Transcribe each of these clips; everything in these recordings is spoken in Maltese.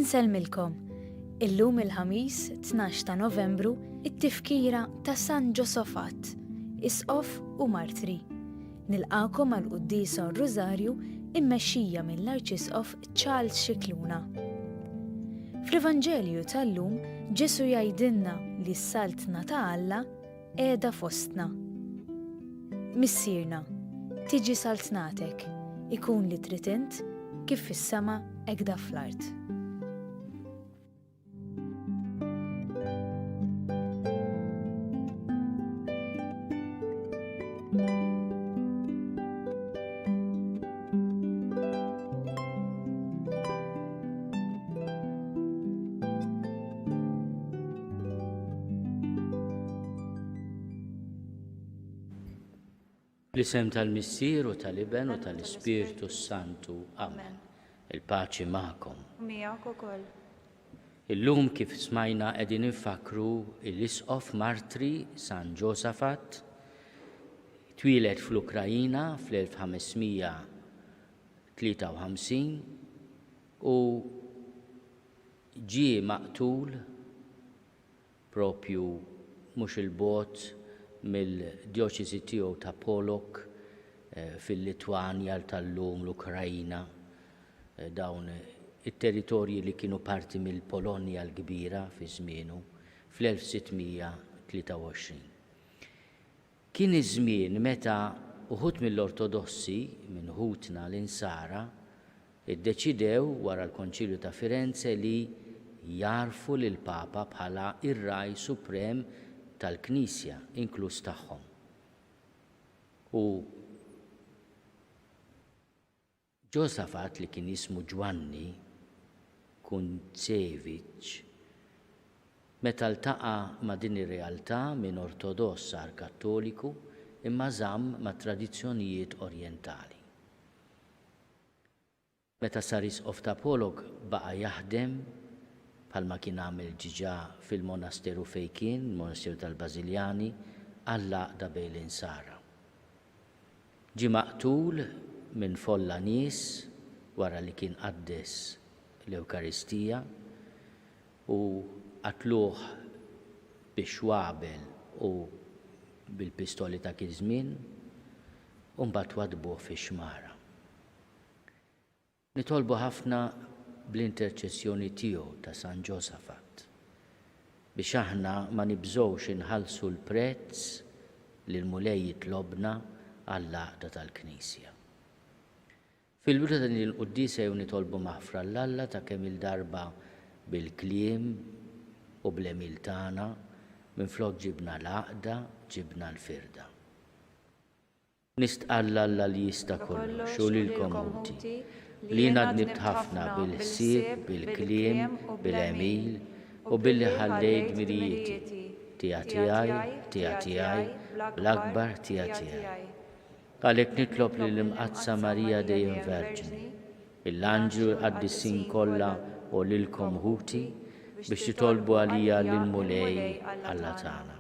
Insellmilkom. Illum il-Ħamis, 12 ta' Novembru, it-tifkira ta' San Ġosafat, Isqof u Martri. Nilqagħkom għall-Quddiesa u r-Rużarju immexxija mill-Arċisqof Charles Scicluna. Fl-Evanġelju tal-lum Ġesù jgħidilna li s-Saltna ta' Alla qiegħda fostna. Missierna, tiġi saltnatek, ikun li trid int, kif fis-sema hekk fl-art. Fl-isem tal-Missier u tal-Iben u tal-Ispirtu s-Santu. Amen. Il-paċi magħkom. U miegħek ukoll. Illum kif smajna qegħdin infakkru l-Isqof Martri San Ġosafat, twieled fl-Ukrajina fl-1553 u ġie maqtul propju mhux 'il bogħod mill-djoċesi tiegħu ta' Polok fil-Litwanja tal-lum, l-Ukraina, dawn it-territorji li kienu parti mill-Polonja l-Kbira fi żmienu, fl-1623. Kien iż-żmien meta uħud mill-Ortodossi, minn ħutna l-Insara, iddeċidew wara l-Konċilju ta' Firenze li jagħrfu lill-Papa bħala r-Ragħaj Suprem tal-Knisja, inkluż tagħhom. U Ġosafat li kien jismu Ġwanni Kuntsevich, meta ltaqa' ma' din ir-realtà minn Ortodoss sar Kattoliku imma żamm mat-tradizzjonijiet Orjentali. Meta sar Isqof ta' Polog baqa' jaħdem bħalma kien għamel ġiġa fil-monasteru fejn kien, il-monasteru tal-Bażiljani, għall-għaqda bejn l-Insara. Ġie maqtul minn folla nies wara li kien qaddes l-Ewkaristija u qatluh bix-xwabel u bil-pistoli ta' dak iż-żmien u mbagħad waddbuh fix-xmara. Nitolbu ħafna bl-interċessjoni tiegħu ta' San Ġosafat, biex aħna ma nibżgħux inħallsu l-prezz li l-Mulej jitlobna għall-għaqda tal-Knisja. Fil-bidu ta' din il-quddiesa jew nitolbu maħfra 'l Alla ta' kemm-il darba bil-kliem u bl-għemil tagħna minflok ġibna l-għaqda ġibna l-firda. Nistqarr 'l Alla li jista' kollox u lilkom ħuti, li jiena dnibt ħafna bil-ħsieb, bil-kliem, bil-għemil, u billi ħallejt dmirijieti, ħtija tiegħi, ħtija tiegħi, bl-akbar ħtija tiegħi. Għalhekk nitlob lill-Imqaddsa Marija dejjem Verġni, lill-anġli u l-qaddisin kollha u lilkom ħuti, biex titolbu għalija lill-Mulej Alla tagħna.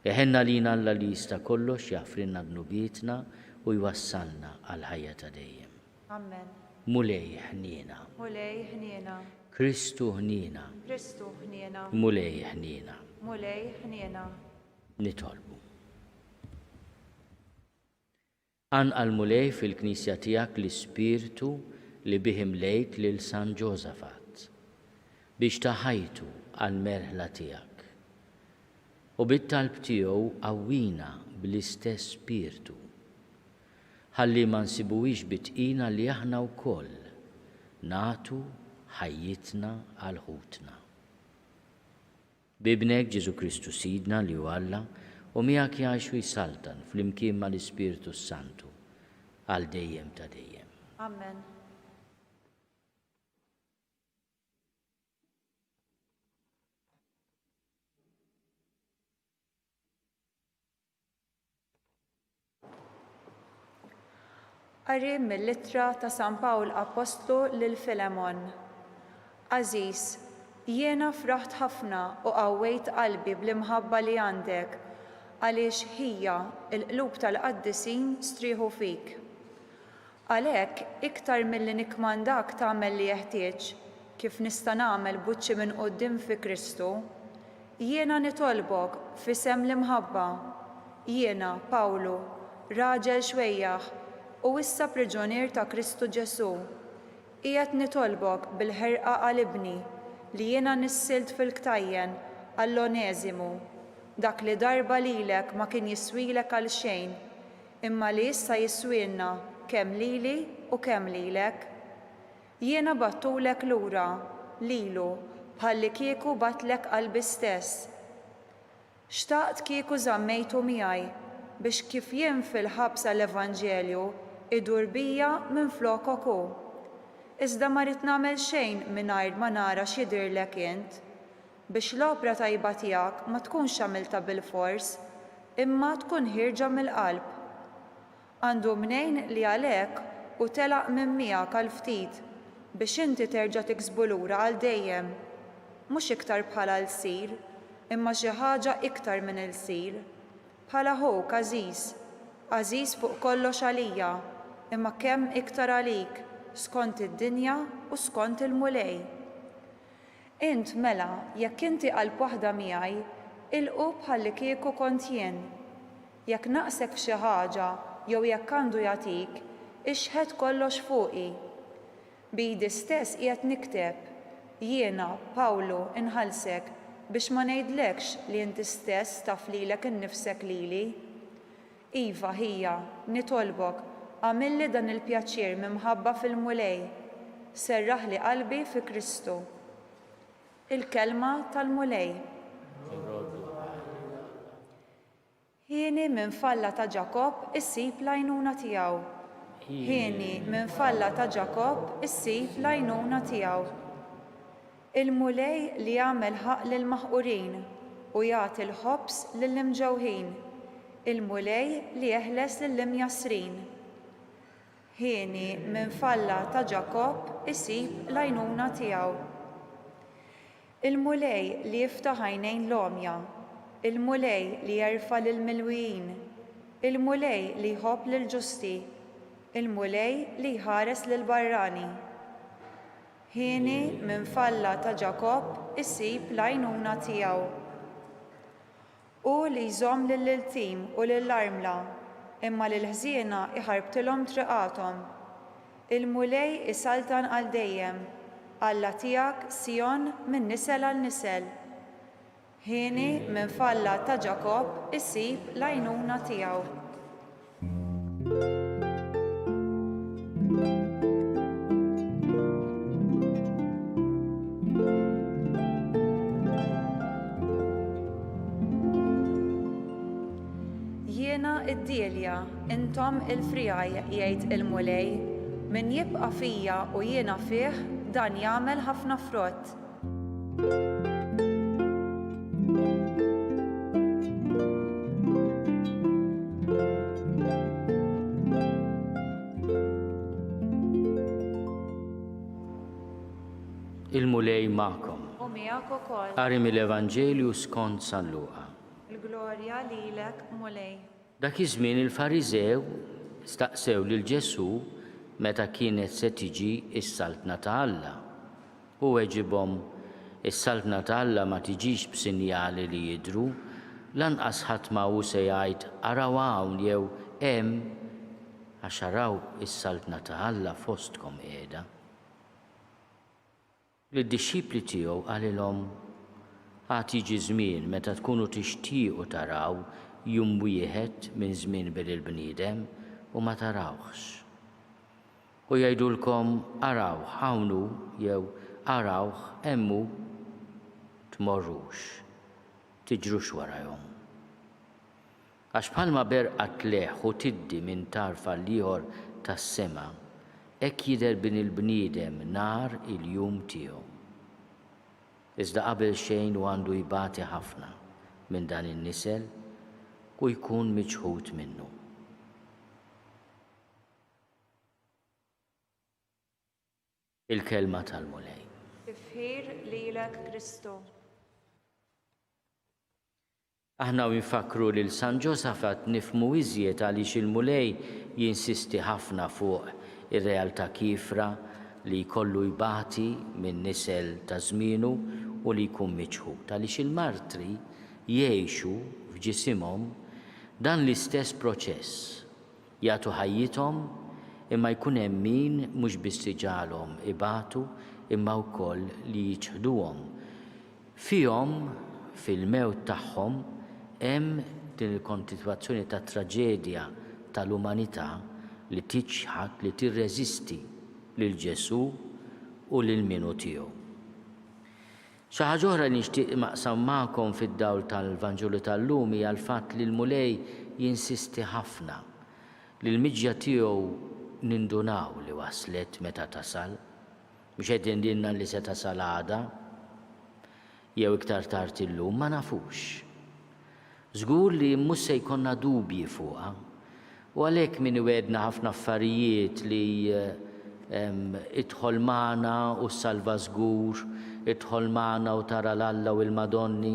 Iħenn għalina Alla li jista' kollox jaħfrilna dnubietna u jwassalna għall-ħajja ta' dejjem. Amen. Mulej ħniena. Mulej ħniena. Kristu ħniena. Kristu ħniena. Mulej ħniena. Mulej ħniena. Nitolbu. Qanqal Mulej fil-Knisja tiegħek l-Ispirtu li bih imlejt lil San Ġosafat, biex ta ħajtu għall-merħla tiegħek. U bit-talb tiegħu qawwina bl-istess Spirtu, ħalli ma nsibuhiex bi tqila li aħna wkoll nagħtu ħajjitna għal ħutna. B'Ibnek, Ġesù Kristu Sidna, li hu Alla, u miegħek jgħix u jsaltan flimkien mal-Ispirtu s-Santu, għal dejjem ta' dejjem. Amen. Qari mill-Ittra ta' San Pawl Appostlu lil Filemon. Għażiż, jiena fraħt ħafna u qawwejt qalbi bl-imħabba li għandek, għaliex, ħija, il-qlub tal-qaddisin strieħu fik. Għalhekk, iktar milli nikkmandak tagħmel li jeħtieġ, kif nista' nagħmel b'wiċċi minn quddiem fi Kristu, jiena nitolbok f'isem l-imħabba, jiena, Pawlu, raġel xwejjaħ u issa priġunier ta' Kristu Ġesù, qiegħed nitolbok bil-ħerqa għal ibni, li jiena nissilt fil-ktajjen għall-Oneżimu, dak li darba lilek ma kien jiswilek għal xejn, imma li issa jiswielna kemm lili u kemm lilek. Jiena bgħattulek lura, lilu, bħallikieku bgħattlek qalbi stess. Xtaqt kieku żammejtu miegħi, biex kif jien fil-ħabs għall-evanġelju, idur bija minflokok hu. Iżda ma ridt nagħmel xejn mingħajr ma nara x'jidhirlek int, biex l-opra tajba tiegħek ma tkunx għamiltha bilfors, imma tkun ħierġa mill-qalb. Għandu mnejn li għalhekk hu telaq minn miegħek għal ftit, biex inti terġa' tiksbu lura għal dejjem, mhux iktar bħala lsir, imma xi ħaġa iktar minn ilsir, bħala ħuk għażiż, għażiż fuq kollox għalija, imma kemm iktar għalik, skont id-dinja u skont il-Mulej. Int, mela, jekk inti qalb waħda miegħi, ilqu bħallikieku kont jien. Jekk naqsek f'xi ħaġa jew jekk għandu jagħtik, ixhed kollox fuqi. B'idi stess qiegħed nikteb, jiena, Pawlu, inħallsek, biex ma ngħidlekx li inti stess taf lilek innifsek lili. Iva, ħija, nitolbok, agħmilli dan il-pjaċir m'imħabba fil-Mulej. Serraħli qalbi fi Kristu. Il-Kelma tal-Mulej. Irroddu ħajr lil Alla. Hieni minn falla ta' Ġakobb issib l-għajnuna tiegħu. Hieni minn falla ta' Ġakobb issib l-għajnuna tiegħu. Il-Mulej li jagħmel ħaqq lill-maħqurin u jagħti l-ħobż lill-imġewħin, il-Mulej li jeħles lill-imjassrin. Hieni minn falla ta' Ġakobb isib l-għajnuna tiegħu. Il-Mulej li jiftaħ għajnejn l-għomja, il-Mulej li jerfa' lill-milwijin, il-Mulej li jħobb lill-ġusti, il-Mulej li jħares lill-barrani. Hieni minn falla ta' Ġakobb isib l-għajnuna tiegħu. Hu li jżomm lill-iltim u lill-armla, imma lill-ħżiena jħarbtilhom triqathom. Il-Mulej isaltan għal dejjem, Alla tiegħek, Sijon, minn nisel għal nisel. Hieni minn falla ta' Ġakobb isib l-għajnuna tiegħu. Jiena d-dielja, intom il-friegħi, jgħid il-Mulej. Min jibqa' fija u jiena fih, dan jagħmel ħafna frott. Il-Mulej magħkom. U miegħek ukoll. Qari mill-Evanġelju skont San Luqa. Il-glorja lilek, Mulej. Dak iż-żmien il-Fariżew staqsew lil Ġesù meta kienet se tiġi s-Saltna ta' Alla. Hu weġibhom, Is-Saltna ta' Alla ma tiġix b'sinjali li jidhru, lanqas ħadd ma hu se jgħid, 'Araw hawn' jew 'Hemm', għax araw is-Saltna ta' Alla fostkom qiegħda. Lid-dixxipli tiegħu qalilhom, Għad jiġi żmien meta tkunu tixtiequ taraw jum wieħed minn żmien Bin il-bniedem u ma tarawhx. U jgħidulkom, 'Arawh, hawn hu', jew, 'Arawh, hemm hu', tmorrux, tiġrux warajhom. Għax bħalma berqa tleħħ u tiddi minn tarf għall-ieħor tas-sema, hekk jidher Bin il-bniedem nhar il-jum tiegħu. Iżda qabel xejn hu għandu jbati ħafna minn dan in-nisel u jkun miċħud minnu. Il-Kelma tal-Mulej. Tifħir lilek Kristu. Aħna u nfakkru lil San Ġosafat nifhmu iżjed għaliex il-Mulej jinsisti ħafna fuq ir-realtà kiefra. li jkollu jbati min-nisel ta' żmienu u li jkun miċħud, għaliex il-martri jgħixu f'ġisimhom dan l-istess proċess, jagħtu ħajjithom imma jkun hemm min mhux biss iġagħalhom ibatu imma wkoll li jiċħduhom. Fihom, fil-mewt tagħhom, hemm din il-kontitwazzjoni tat-traġedja tal-umanità li tiċħad, li tirreżisti lil Ġesù u lil min hu tiegħu. Xi ħaġa oħra li nixtieq naqsam magħkom fid-dawl tal-Vanġelu tal-lum hija l-fatt li l-Mulej jinsisti ħafna li l-miġja tiegħu nindunaw li waslet meta tasal. Mhux qed jgħidilna li se tasal għada jew iktar tard illum, ma nafux. Żgur li mhux se jkollna dubji fuqha. U għalhekk min iwegħedna ħafna affarijiet li idħol magħna u ssalva żgur, idħol magħna u tara 'l Alla u l-Madonni,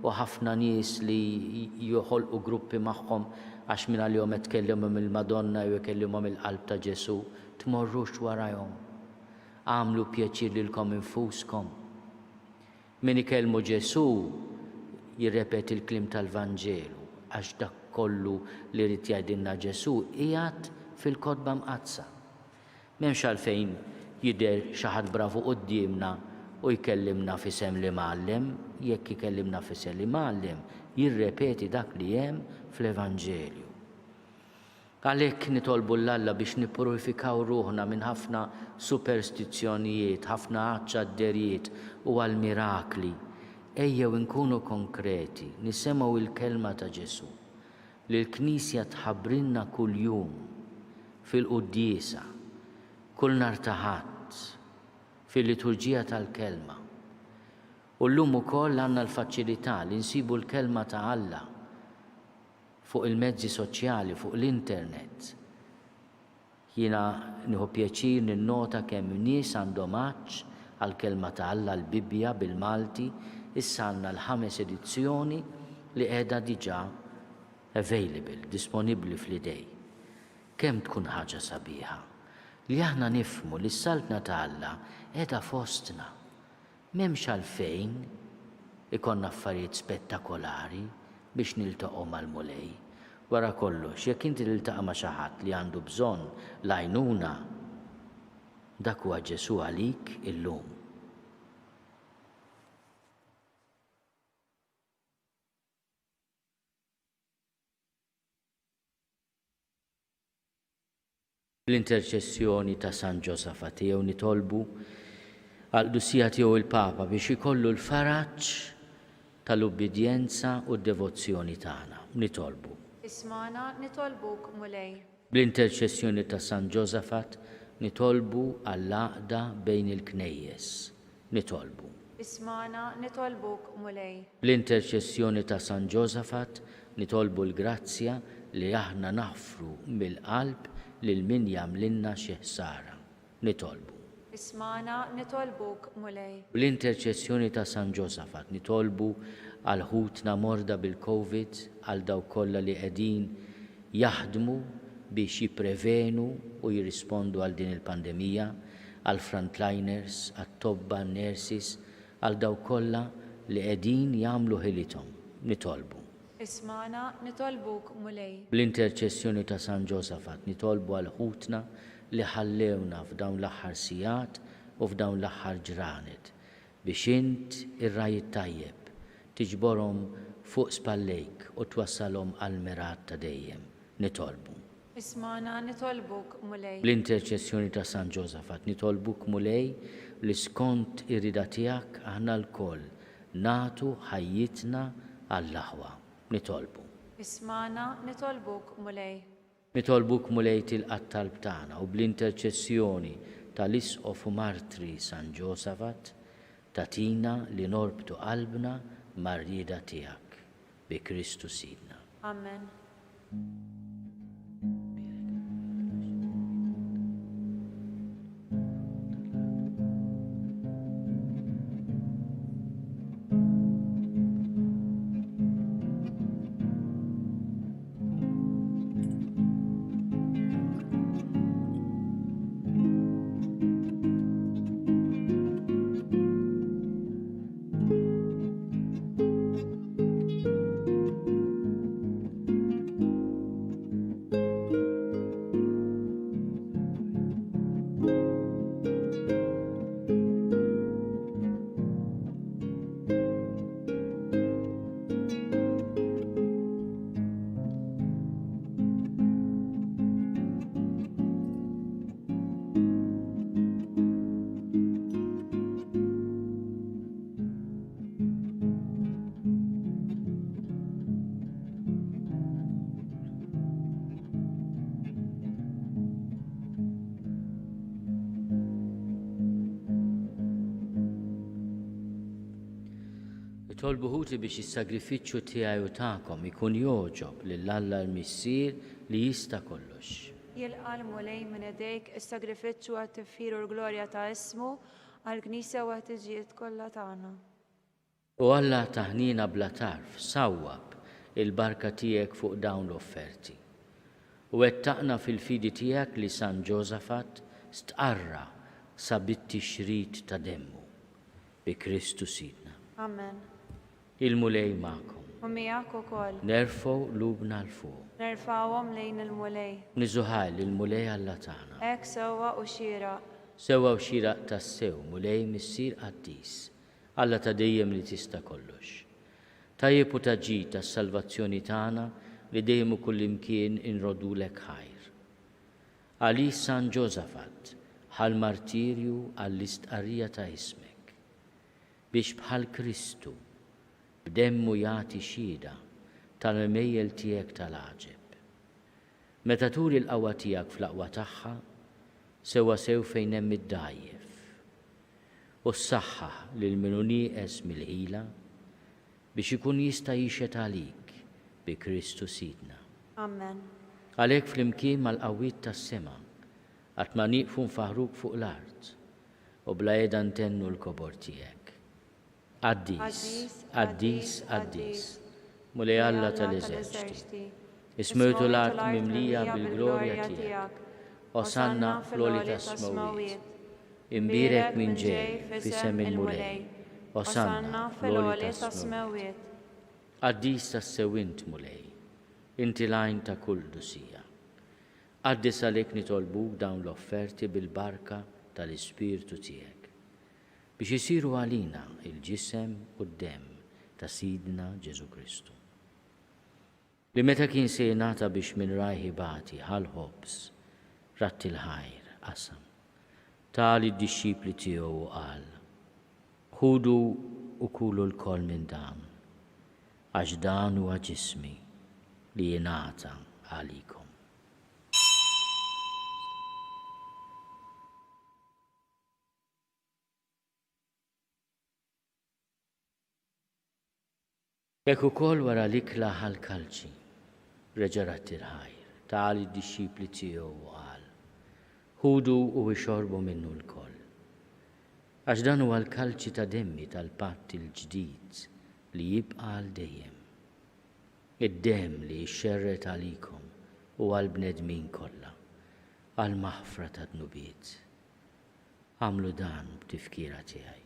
u ħafna nies li joħolqu gruppi magħhom għax mingħalihom qed tkellimhom il-Madonna jew ikellimhom il-qalb ta' Ġesù, tmorrux warajhom. Agħmlu pjaċir lilkom infuskom. Min ikellmu Ġesù jirrepeti l-kliem tal-Vanġelu, għax dak kollu li ried jgħidilna Ġesù qiegħed fil-Kotba Mqaddsa. M'hemmx għalfejn jidher xi ħadd bravu quddiemna u jkellimna f'isem l-Imgħallem, jekk ikellimna f'isem l-Imgħallem, jirrepeti dak li hemm fl-Evanġelju. Għalhekk nitolbu 'l Alla biex nippurifikaw ruħna minn ħafna superstizzjonijiet, ħafna għatx għad-dehriet u għall-mirakli. Ejjew inkunu konkreti, nisemgħu l-kelma ta' Ġesù, li l-Knisja tħabbrilna kuljum, fil-quddiesa, kull nhar ta' Ħadd, fil-liturġija tal-Kelma. U llum ukoll għandna l-faċilità li nsibu l-Kelma ta' Alla fuq il-mezzi soċjali, fuq l-internet. Jiena nieħu pjaċir ninnota kemm nies għandhom għatx għall-Kelma ta' Alla, l-Bibbja bil-Malti, issa għandna l-ħames edizzjoni li qiegħda diġà available, disponibbli fl-idej. Kemm tkun ħaġa sabiħa li aħna nifhmu li s-Saltna ta' Alla qiegħda fostna. M'hemmx għalfejn ikollna affarijiet spettakolari biex niltaqgħu mal-Mulej. Wara kollox, jekk inti tiltaqa' ma' xi ħadd li għandu bżonn l-għajnuna, dak huwa Ġesù għalik illum. Bl-interċessjoni ta' San Ġosafat ejjew nitolbu għall-Qdusija Tiegħu il-Papa biex ikollu l-faraġ tal-ubbidjenza u d-devozzjoni tagħna. Nitolbu. Ismagħna, nitolbuk, Mulej. Bl-interċessjoni ta' San Ġosafat nitolbu għall-għaqda bejn il-Knejjes. Nitolbu. Ismagħna, nitolbuk, Mulej. Bl-interċessjoni ta' San Ġosafat nitolbu l-grazzja li aħna naħfru mill-qalb lil min jagħmlilna xi ħsara. Nitolbu. Ismagħna, nitolbuk, Mulej. Bl-interċessjoni ta' San Ġosafat nitolbu għal ħutna morda bil-Covid, għal dawk kollha li qegħdin jaħdmu biex jipprevenu u jirrispondu għal din il-pandemija, għall-frontliners, għat-tobba, għan-nurses, għal dawk kollha li qegħdin jagħmlu ħilithom. Nitolbu. Ismagħna, nitolbuk, Mulej. Bl-interċessjoni ta' San Ġosafat nitolbu għal ħutna li ħallewna f'dawn l-aħħar sigħat u f'dawn l-aħħar ġranet, biex int, ir-Ragħaj it-Tajjeb, tiġborhom fuq spallejk u twassalhom għall-mergħat ta' dejjem. Nitolbu. Ismagħna, nitolbuk, Mulej. Bl-interċessjoni ta' San Ġosafat, nitolbuk, Mulej, li skont ir-rieda tiegħek aħna lkoll nagħtu ħajjitna għall-aħwa. Nitolbu. Ismagħna, nitolbuk, Mulej. Nitolbuk, Mulej, tilqa' t-talb tagħna u bl-interċessjoni tal-Isqof u Martri San Ġosafat, tagħtina li norbtu qalbna mar-rieda tiegħek. Bi Kristu Sidna. Amen. Itolbu ħuti biex is-sagrifiċċju tiegħi u tagħkom ikun jogħġob lil Alla l-Missier li jista' kollox. Jilqa' l-Mulej minn idejk is-sagrifiċċju għat-tifħir u l-glorja ta' ismu, għall-Knisja u għall-ħtiġijiet kollha tagħna. O Alla ta' ħniena bla tarf, sawwab il-barka tiegħek fuq dawn l-offerti. U wettaqna fil-fidi tiegħek li San Ġosafat stqarrha sa bit-tixrid ta' demmu. Bi Kristu Sidna. Amen. Il-Mulej magħkom. U miegħek ukoll. Nerfgħu qlubna 'l fuq. Nerfgħuhom lejn il-Mulej. Niżżu ħajr lill-Mulej Alla tagħna. Hekk sewwa u xieraq. Sewwa u xieraq tassew, Mulej Missier qaddis, Alla ta' dejjem li tista' kollox. Tajjeb u ta' ġid għas-salvazzjoni tagħna li dejjem u kullimkien inroddulek ħajr. Għaliex San Ġosafat ħa l-martirju għall-istqarrija ta' ismek, biex bħal Kristu, b'demmu jagħti xhieda tal-għemejjel tiegħek tal-għaġeb. Meta turi l-qawwa tiegħek fl-aqwa tagħha, sewwasew fejn hemm id-dgħajjef, u ssaħħaħ lil min hu nieqes mill-ħila, biex ikun jista' jixhed għalik bi Kristu Sidna. Amen. Għalhekk flimkien mal-qawwiet tas-sema qatt ma nieqfu nfaħħruk fuq l-art, u bla heda ntennu l-kobor tiegħek. Qaddis, qaddis, qaddis, Mulej Alla tal-eżerċti. Is-smewwiet u l-art mimlija bil-glorja tiegħek. Osanna fl-għoli tas-smewwiet. Imbierek min ġej f'isem il-Mulej. Osanna fl-għoli tas-smewwiet. Qaddis tassew int, Mulej, inti l-għajn ta' kull qdusija. Qaddis għalhekk nitolbuk dawn l-offerti bil-barka tal-Ispirtu tiegħek, biex isiru għalina l-ġisem u d-demm ta' Sidna Ġesù Kristu. Li meta kien se jingħata biex minn rajh ibati, ħa l-ħobż, radd il-ħajr, qasam, ta lid-dixxipli tiegħu u qal, Ħudu u kulu lkoll minn dan, għax dan huwa ġismi li jingħata għalikom. Hekk ukoll wara l-ikla ħa l-kalċi, reġa' radd il-ħajr, ta lid-dixxipli tiegħu u qal, Ħudu u ixorbu minnu lkoll. Għax dan huwa l-kalċi ta' demmi tal-patt il-ġdid li jibqa' għal dejjem. Id-demm li jixxerred għalikom u għall-bnedmin kollha, għall-maħfra tad-dnubiet. Agħmlu dan b'tifkira tiegħi.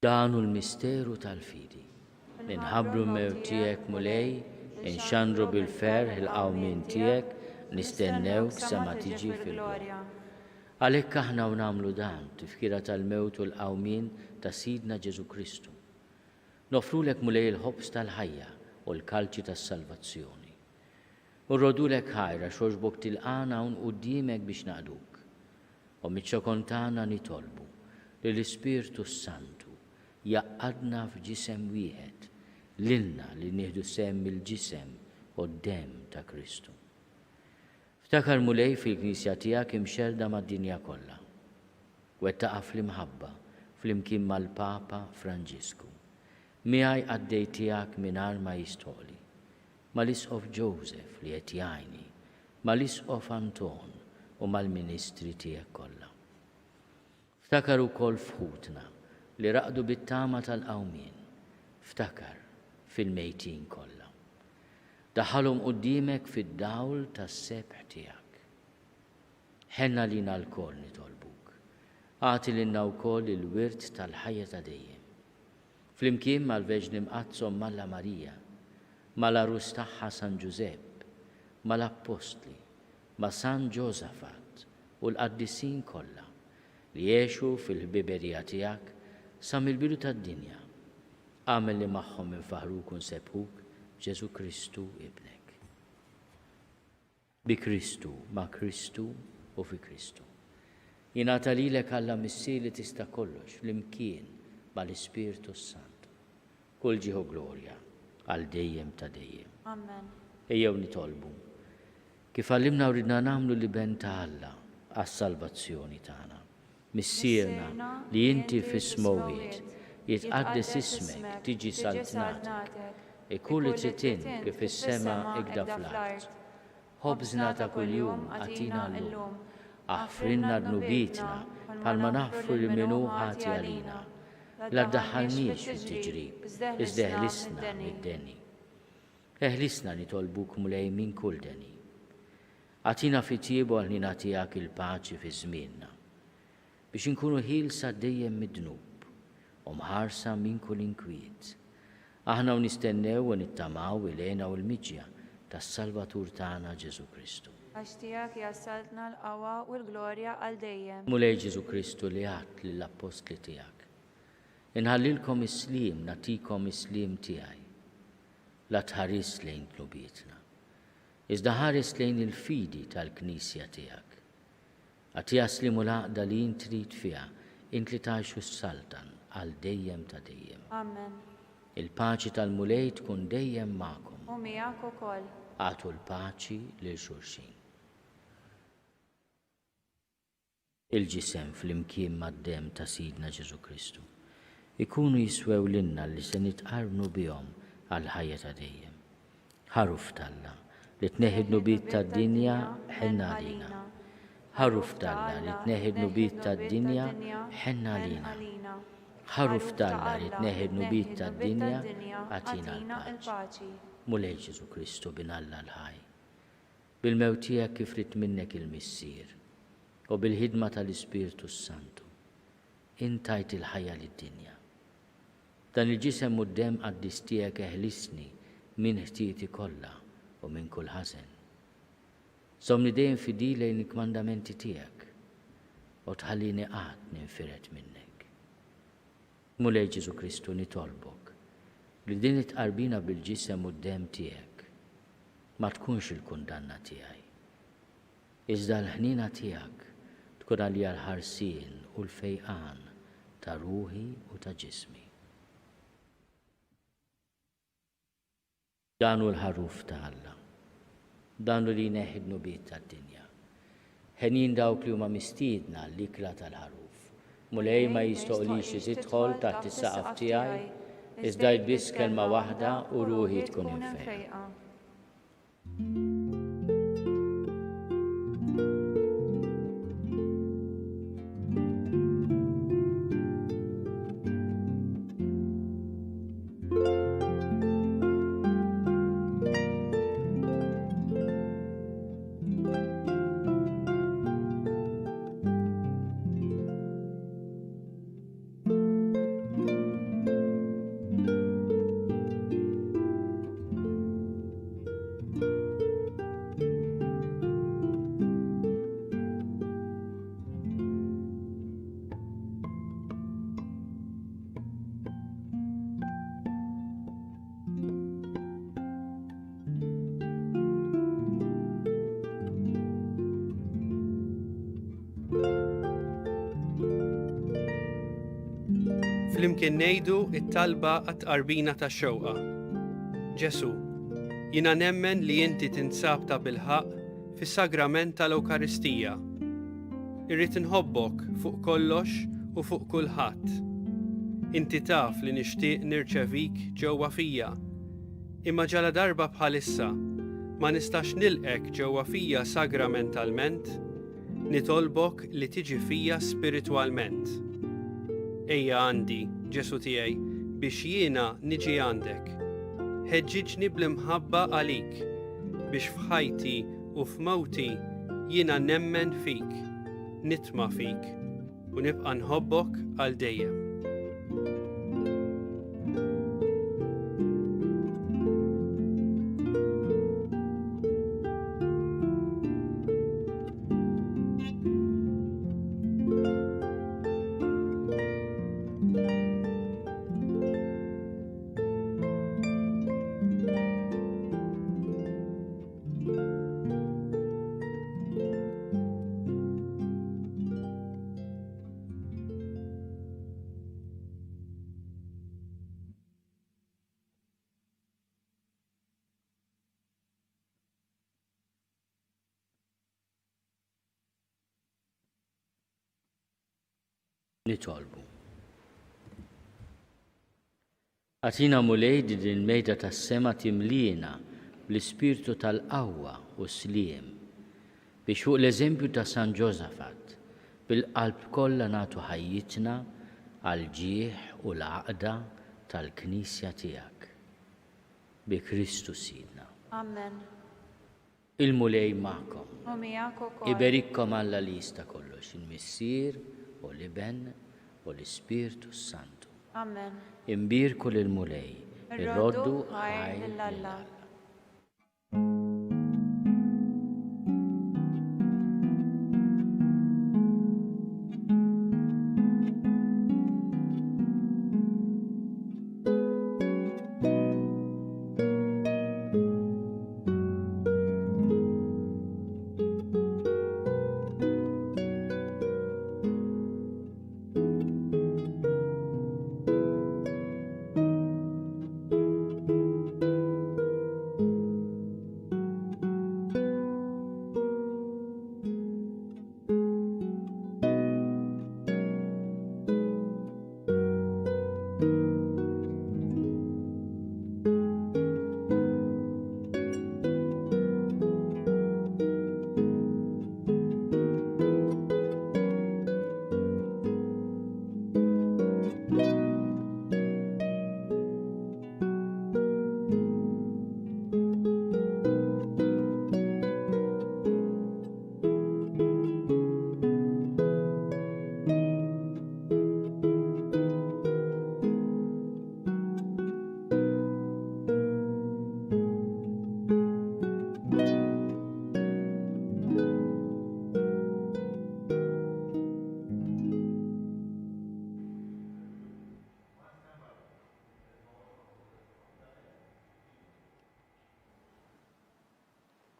Dan hu l-misteru tal-fidi. Inħabbru l-mewt tiegħek, Mulej, inxandru bil-ferħ il-qawmien tiegħek, nistennewk sa ma tiġi fil-glorja. Għalhekk aħna u nagħmlu dan, tifkira tal-mewt u l-qawmien ta' Sidna Ġesù Kristu. Noffrulek Mulej il-ħobż tal-ħajja u l-kalċi tas-salvazzjoni. U nroddulek ħajr għax għoġbok tilqagħna hawn quddiemek biex naqduk. U miċ-ċokon tagħna nitolbu li l-Ispirtu s-Santu jgħaqqadna f'ġisem wieħed lilna li nieħdu sehem mill-ġisem u d-demm ta' Kristu. Ftakar Mulej fil-Knisja tiegħek imxerrda mad-dinja kollha. Wettaqha fl-imħabba flimkien mal-Papa Franġisku. Miegħi qaddej tiegħek mingħajr ma jistħoqli. Mal-Isqof Joseph li qed jgħinni, mal-Isqof Anton u mal-ministri tiegħek kollha. Ftakar ukoll f'ħutna li raqdu bit-tama tal-qawmien. Ftakar fil-mejtin kollha. Daħħalhom quddiemek fid-dawl tas-sebħ tiegħek. Ħenn għalina lkoll nitolbuk. Agħti lilna wkoll il-wirt tal-ħajja ta' dejjem. Flimkien mal-Verġni Mqaddsa Omm Alla Marija, mal-għarus tagħha San Ġużepp, mal-Appostli, ma' San Ġosafat u l-qaddisin kollha li għexu fil-ħbiberija tiegħek sa mill-bidu tad-dinja, agħmel li magħhom infaħħruk u nsebbħuk b'Ġesù Kristu Ibnek. Bi Kristu, ma' Kristu u fi Kristu. Jingħata lilek Alla Missier li tista' kollox flimkien mal-Ispirtu s-Santu. Kull ġieħ u glorja għal dejjem ta' dejjem. Amen. Ejjew nitolbu. Kif għallimna u ridna nagħmlu l-Iben ta' Alla għas-salvazzjoni tagħna. Missierna li inti fis-smewwiet, jitqaddes ismek, tiġi saltnatek, ikun li trid int kif fis-sema ikda fl-art. Ħobżna ta' kuljum agħtina llum. Aħfrilna dnubietna bħalma naħfru lil min hu ħati għalina. La ddaħħalniex fit-tiġrib, iżda eħlisna mid-deni. Eħlisna nitolbuk Mulej minn kull deni. Agħtina fit-tjieba u għall-ħniena tiegħek il-paċi fi żmienna, biex inkunu ħielsa dejjem mid-dnub u mħarsa minn kull inkwiet, aħna u nistennew u nittamaw il-hena u l-miġja tas-Salvatur tagħna Ġesù Kristu. Għax tiegħek hija s-saltna, l-qawwa u l-glorja għal dejjem. Mulej Ġesù Kristu li għedt lill-appostli tiegħek, Inħallilkom is-sliem, nagħtikom is-sliem tiegħi. La tħarisx lejn dnubietna, iżda ħares lejn il-fidi tal-Knisja tiegħek. Agħtiha s-sliem u l-għaqda li int trid fiha, int li tgħix u ssaltan għal dejjem ta' dejjem. Amen. Il-paċi tal-Mulej tkun dejjem magħkom. U miegħek ukoll. Agħtu l-paċi lil xulxin. Il-ġisem flimkien mad-demm ta' Sidna Ġesù Kristu, ikunu jiswew lilna li se nitqarbnu bihom għall-ħajja ta' dejjem. Ħaruf t'Alla, li tneħħi d-dnubiet tad-dinja, ħenn għalina. Ħaruf t'Alla, li tneħħi d-dnubiet tad-dinja, ħenn għalina. Ħaruf t'Alla, li tneħħi d-dnubiet tad-dinja, agħtina l-paċi. Mulej Ġesù Kristu, Bin Alla l-ħaj, Bil-mewt tiegħek kif ried minnek il-Missier, u bil-ħidma tal-Ispirtu s-Santu, int tajt il-ħajja lid-dinja. B'dan il-Ġisem u d-Demm qaddis tiegħek eħlisni minn ħtieti kollha u minn kull ħażen. Żommni dejjem fidil lejn il-kmandamenti tiegħek, u tħallini qatt ninfired minnek. Mulej Ġesù Kristu nitolbok li din it-tqarbina bil-Ġisem u d-Demm tiegħek ma tkunx il-kundanna tiegħi, iżda l-ħniena tiegħek tkun għalija l-ħarsien u l-fejqan ta' ruħi u ta' ġismi. Dan hu l-Ħaruf ta' Alla. Dan hu li jneħħi d-dnubiet tad-dinja. Henjin dawk li huma mistiedna għall-ikla tal-Ħaruf. Mulej, ma jistoqlix li tidħol taħt is-saqaf tiegħi, iżda għid biss kelma waħda u ruħi tkun imfejqa. Flimkien ngħidu it-talba għat-tqarbina tax-xewqa. Ġesu, jiena nemmen li inti tinsab ta' bilħaqq fis-sagrament tal-Ewkaristija. Irrid inħobbok fuq kollox u fuq kulħadd. Inti taf li nixtieq nirċevik ġewwa fija. Imma ġaladarba bħalissa ma nistax nilqgħek ġewwa fija sagramentalment, nitolbok li tiġi fija spiritwalment. Ejja għandi, Ġesù tiegħi, biex jiena niġi għandek. Ħeġġiġni bl-imħabba għalik, biex f'ħajti u f'mewti jiena nemmen fik, nitma' fik u nibqa' nħobbok għal dejjem. Nitolbu. Agħtina Mulej li din il-mejda tas-sema timliena bl-ispirtu tal-qawwa u s-sliem, biex fuq l-eżempju ta' San Ġosafat, bil-qalb kollha nagħtu ħajjitna għall-ġieħ u l-għaqda tal-Knisja tiegħek. Bi Kristu Sidna. Amen. Il-Mulej magħkom. U miegħek ukoll. Iberikkom Alla li jista' kollox, il-Missier u l-Iben u l-Ispirtu s-Santu. Amen. Imbierku lill-Mulej. Irroddu ħajr lil Alla.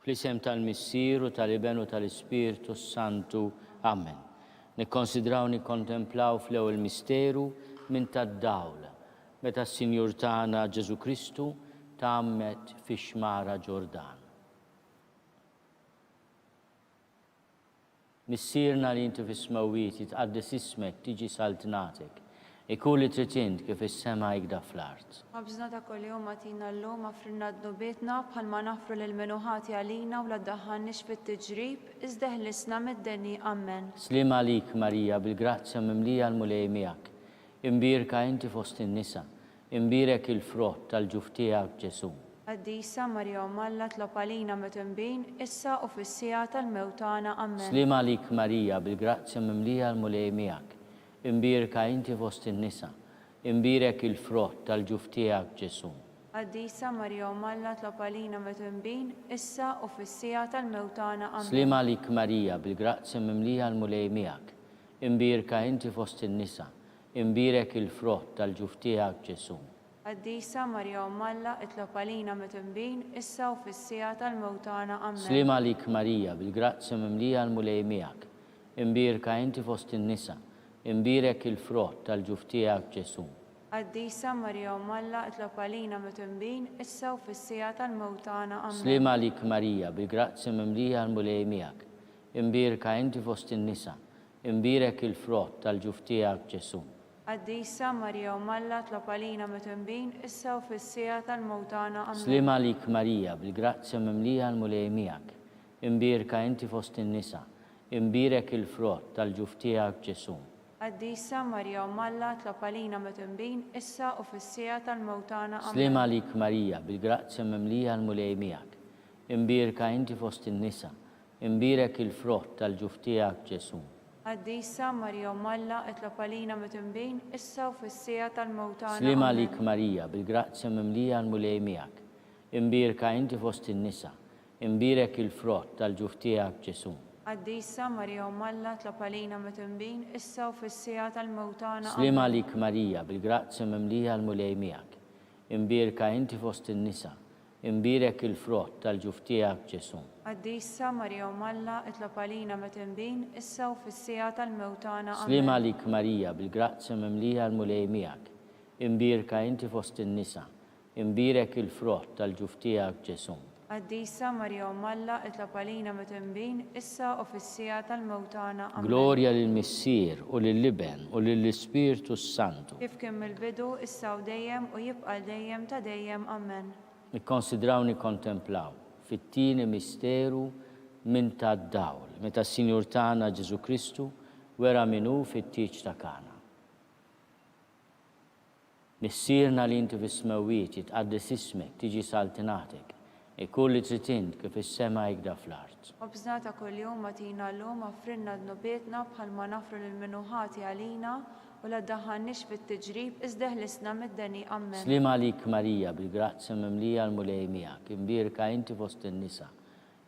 Fl-isem tal-Missier u tal-Iben u tal-Ispirtu s-Santu. Amen. Nikkonsidraw nikkontemplaw fl-ewwel misteru minn tad-dawl, meta s-Sinjur tagħna Ġesù Kristu tgħammed fix-xmara Ġordan. Missierna li inti fis-smewwiet, jitqaddes ismek, tiġi saltnatek. Ikun li trid int kif fis-sema ikda fl-art. Ħobżna ta' kuljum agħtina llum, aghfrilna dnubietna bħalma naħfru lil min hu ħati għalina u la ddaħħalniex fit-tiġrib, iżda eħlisna mid-deni. Ammen. Sliem għalik Marija, bil-grazzja mimlija l-Mulej miegħek. Imbierka inti fost in-nisa, Imbierek il-frott tal-ġuf tiegħek, Ġesù. Qaddisa Marija Omm Alla tlob għalina midinbin, issa u fis-siegħa tal-mewt tagħna. Ammen. Sliem għalik Marija, bil-grazzja mimlija l-Mulej miegħek. Imbierka inti fost in-nisa, imbierek il-frott tal-ġuf tiegħek, Ġesù. Qaddisa Marija Omm Alla tlob għalina midinbin, issa u fis-siegħa tal-mewt tagħna. Ammen. Sliem għalik Marija, bil-grazzja mimlija l-Mulej miegħek. Imbierka inti fost in-nisa, Imbierek il-frott tal-ġuf tiegħek, Ġesù. Qaddisa Marija Omm Alla, itlob għalina midinbin, issa u fis-siegħa tal-mewt tagħna. Ammen. Sliem għalik Marija, bil-grazzja mimlija l-Mulej miegħek. Imbierka inti fost in-nisa, imbierek il-frott tal-ġuf tiegħek, Ġesù. Qaddisa Marija Omm Alla, itlob għalina midinbin, issa u fis-siegħa tal-mewt tagħna. Ammen. Sliem għalik Marija, bil-grazzja mimlija l-Mulej miegħek. Imbierka inti fost in-nisa, Imbierek il-frott tal-ġuf tiegħek, Ġesù. Qaddisa Marija Omm Alla tlob għalina midinbin, issa u fis-siegħa tal-mewt tagħna. Ammen. Sliem għalik Marija, bil-grazzja mimlija l-Mulej miegħek. Imbierka inti fost in-nisa, imbierek il-frott tal-ġuf tiegħek, Ġesù. Qaddisa Marija Omm Alla tlob għalina midinbin, issa u fis-siegħa tal-mewt tagħna. Ammen. Sliem għalik Marija, bil-grazzja mimlija l-Mulej miegħek. Imbierka inti fost in-nisa, Imbierek il-frott tal-ġuf tiegħek, Ġesù. Qaddisa Marija Omm Alla, itlob għalina midinbin, issa u fis-siegħa tal-mewt tagħna. Sliem Ammen. għalik Marija, bil-grazzja mimlija l-Mulej miegħek. Imbierka inti fost in-nisa, imbierek il-frott tal-ġuf tiegħek, Ġesù. Qaddisa Marija Omm Alla, itlob għalina midinbin, issa u fis-siegħa tal-mewt tagħna. Sliem Ammen. għalik Marija, bil-grazzja mimlija l-Mulej miegħek. Imbierka inti fost in-nisa, Imbierek il-frott tal-ġuf tiegħek, Ġesù. Qaddisa Marija Omm Alla, itlob għalina midinbin, issa u fis-siegħa tal-mewt tagħna. Ammen. Sliem għalik Marija, bil-grazzja mimlija l-Mulej miegħek. Imbierka inti fost in-nisa, imbierek il-frott tal-ġuf tiegħek, Ġesù. Qaddisa Marija Omm Alla, itlob għalina midinbin, issa u fis-siegħa tal-mewt tagħna. Ammen. Glorja lill-Missier, u lill-Iben, u lill-Ispirtu s-Santu. Kif kien mill-bidu, issa u dejjem, u jibqa' għal dejjem ta' dejjem. Ammen. Nikkonsidraw nikkontemplaw fit-tieni misteru minn tad-dawl, meta s-Sinjur tagħna Ġesù Kristu wera min hu fit-tieġ ta' Kana. Missierna li inti fis-smewwiet, jitqaddes ismek, tiġi saltnatek, ikun li trid int kif fis-sema hekda fl-art. Ħobżna ta' kuljum agħtina llum, aghfrilna dnubietna bħalma naghfru lil min hu ħati għalina, u la ddaħħalniex fit-tiġrib, iżda eħlisna mid-deni. Ammen. Sliem għalik Marija, bil-grazzja mimlija l-Mulej miegħek, imbierka inti fost in-nisa,